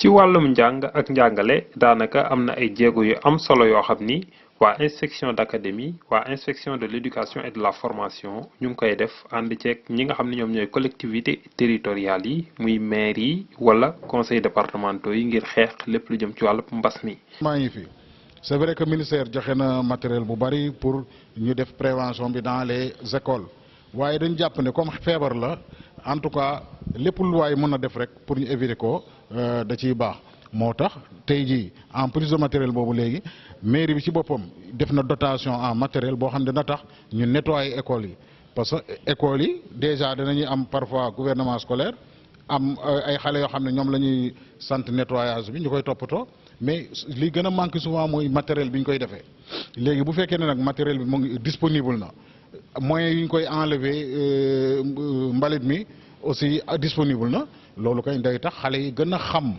ci wàllum njàng ak njàngale daanaka am na ay jéego yu am solo yoo xam ni waa inspection d'académie waa inspection de l'éducation et de la formation ñu ngi koy def ànd ceeg ñi nga xam ne ñoom ñooy collectivités territoriales yi muy maire yi wala conseils départementaux yi ngir xeex lépp lu jëm ci wàllu mbas mi. maa ngi fi c'est vrai que ministère joxe na matériel bu bari pour ñu def prévention bi dans les écoles waaye dañu jàpp ne comme feebar la en tout cas lépp lu waay mën a def rek pour ñu éviter ko da ciy baax. moo tax tey jii en plus de matériel boobu léegi mairie bi ci boppam def na dotation en matériel boo xam ne dina tax ñu nettoyer écoles yi parce que écoles yi déjà danañuy am parfois gouvernement scolaire am ay xale yoo xam ne ñoom la ñuy sant nettoyage bi ñu koy toppatoo mais li gën a manqué souvent mooy matériel bi ñu koy defee léegi bu fekkee ne nag matériel bi mu ngi disponible na moyens yi ñu koy enlever mbalit mi aussi disponible na loolu kay day tax xale yi gën a xam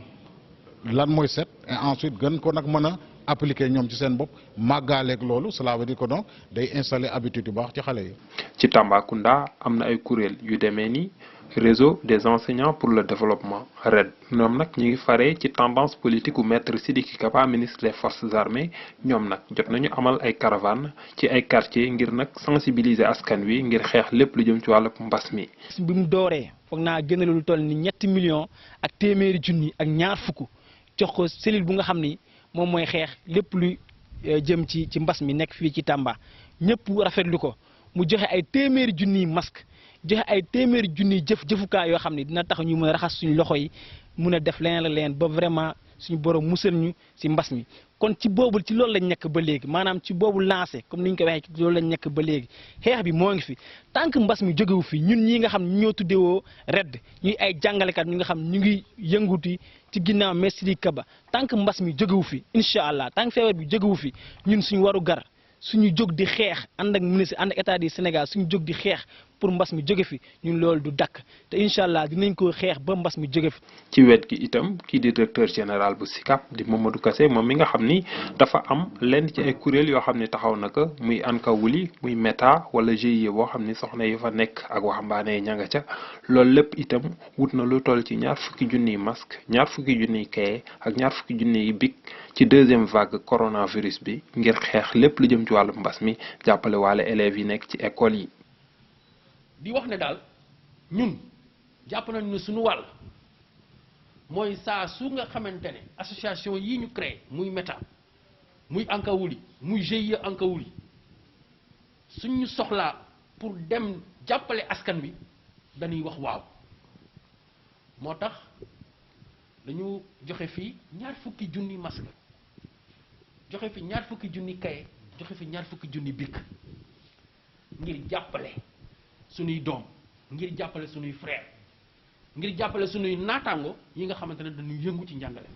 lan mooy set et ensuite gën ko nag mën a appliquer ñoom ci seen bopp màggaaleeg loolu cela veut dire que donc day installer habitude yu baax ci xale yi. ci Tambacounda am na ay kuréel yu demee ni réseau des enseignants pour le développement RED ñoom nag ñu ngi faree ci tendance politique u maître Sidiki Kaba ministre des forces armées ñoom nag jot nañu amal ay caravane ci ay quartiers ngir nag sensibiliser askan wi ngir xeex lépp lu jëm ci wàllu mbas mi. bi mu dooree foog naa gën a lu toll ni 7 millions ak téeméeri junni ak ñaar fukk. jox ko cellule bu nga xam ni moom mooy xeex lépp luy jëm ci mbas mi nekk fii ci Tamba ñëpp rafetlu ko mu joxe ay téeméeri junniy masque joxe ay téeméeri junniy jëfukaay yoo xam ni dina tax ñu mën a raxas suñu loxo yi mun a def leneen la leen ba vraiment suñu borom musal ñu si mbas mi. kon ci boobu ci loolu lañ nekk ba léegi maanaam ci boobu lancé comme ni ñu ko waxee ci loolu lañ nekk ba léegi xeex bi moo ngi fi tant que mbas mi jógewu fi ñun ñi nga xam ñu ñoo tuddewoo RED ñuy ay jàngalekat ñu nga xam ñu ngi yënguti ci ginnaaw Messi Kaba tant que mbas mi jógewu fi incha allah tant que feebar bi jógewu fi ñun suñu waru gar suñu jóg di xeex ànd ak ministre ànd ak état du Sénégal suñu jóg di xeex pour mbas mi jóge fi ñun loolu du dakk te incha allah dinañ ko xeex ba mbas mi jóge fi. ci wet gi itam kii di directeur général bu SICAP di Mamadou Kassé moom mi nga xam ni dafa am lenn ci ay kuréel yoo xam ne taxaw na ko muy Ankawuli muy META wala GUEYE boo xam ni soxna yi fa nekk ak waxambaane yi ña nga ca loolu lépp itam wut na lu toll ci 20 junniy masque 20 junniy kaye ak 20 junniy bic ci deuxième vague coronavirus bi ngir xeex lépp lu jëm ci wàllu mbas mi jàppale waale élèves yi nekk ci école yi. di wax ne daal ñun jàpp nañu ne suñu wàll mooy saa su nga xamante ne association yii ñu créé muy META muy Ankawuli muy GIE Ankawuli suñu soxlaa pour dem jàppale askan wi dañuy wax waaw moo tax dañu joxe fii 20 junni masque joxe fi 20 junni kaye joxe fi 20 junni bic ngir jàppale suñuy doom ngir jàppale suñuy frère ngir jàppale suñuy naataango yi nga xamante ne dañuy yëngu ci njàngale.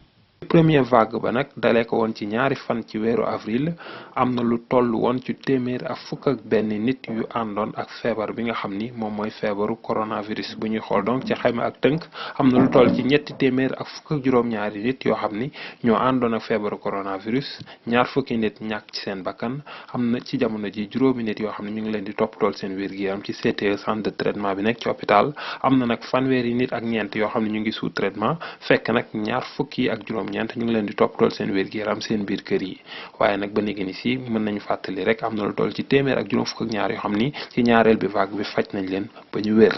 première vague ba nag dalee ko woon ci ñaari fan ci weeru avril am na lu toll woon ci téeméer ak fukk ak benn nit yu àndoon ak feebar bi nga xam ni moom mooy feebaru coronavirus bu ñuy xool donc ci xayma ak tënk am na lu toll ci ñetti téeméer ak fukk ak juróom-ñaari nit yoo xam ni ñoo àndoon ak feebaru coronavirus 20 nit ñàkk ci seen bakkan am na ci jamono ji juróomi nit yoo xam ne ñu ngi leen di toppatool seen wér-gu-yaram ci CTE centre de traitement bi nekk ci hôpital am na nag fanweeri nit ak ñeent yoo xam ne ñu ngi sous traitement fekk nag 20 ak juróom-ñeent ñu ngi leen di toppatool seen wér-gu-yaram seen biir kër yi waaye nag ba léegi ni si mën nañu fàttali rek am na lu toll ci téeméer ak juróom fukk ak ñaar yoo xam ni ci ñaareel bi vague bi faj nañ leen ba ñu wér.